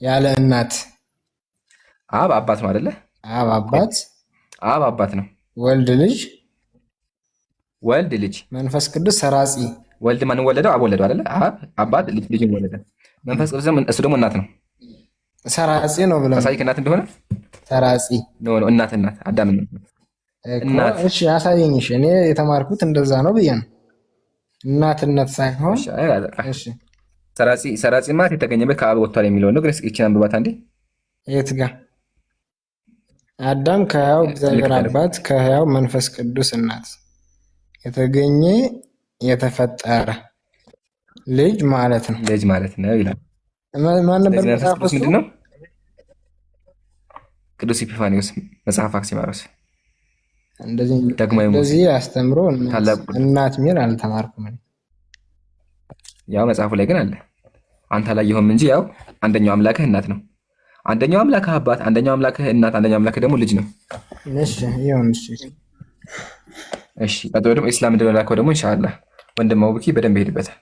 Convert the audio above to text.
ያለ እናት። አብ አባት ነው አይደለ? አብ አባት፣ አብ አባት ነው። ወልድ ልጅ፣ ወልድ ልጅ፣ መንፈስ ቅዱስ ሰራጺ። ወልድ ማንን ወለደው? አብ ወለደው አይደለ? አብ አባት፣ ልጅ ልጅን ወለደ። መንፈስ ቅዱስ እሱ ደግሞ እናት ነው። ሰራጺ ነው ብለው አሳይክ እናት እንደሆነ። ሰራጺ። No, no፣ እናት እናት አዳም እናት። እሺ አሳየኝ። እሺ እኔ የተማርኩት እንደዛ ነው ብዬ ነው። እናትነት ሳይሆን እሺ። ሰራጺ፣ ሰራጺ ማለት የተገኘበት ከአብ ወጥቷል የሚለው ነው። ግን እስኪ ይህችን አንብባት አንዴ። የት ጋ? አዳም ከሕያው እግዚአብሔር አባት ከሕያው መንፈስ ቅዱስ እናት የተገኘ የተፈጠረ ልጅ ማለት ነው። ልጅ ማለት ነው ይላል። ማን ነበር ስለዚህ መንፈስ መጽሐፍ ቅዱስ እሱ? ምንድን ነው? ቅዱስ ኤጲፋኒዎስ መጽሐፍ አክሲማሮስ። እንደዚህ ዳግማዊ ሙሴ። እንደዚህ አስተምሮ ታላቁ እናት ሚል አልተማርኩም እኔ። ያው መጽሐፉ ላይ ግን አለ። አንተ አላየኸውም እንጂ ያው አንደኛው አምላክህ እናት ነው። አንደኛው አምላክህ አባት፣ አንደኛው አምላክህ እናት፣ አንደኛው አምላክህ ደግሞ ልጅ ነው። እሺ ይሁን። እሺ። እሺ፣ ቀጥሎ ደግሞ ኢስላም እንደሆነ ላከው ደግሞ ኢንሻአላህ ወንድም አቡኪ በደንብ ይሄድበታል።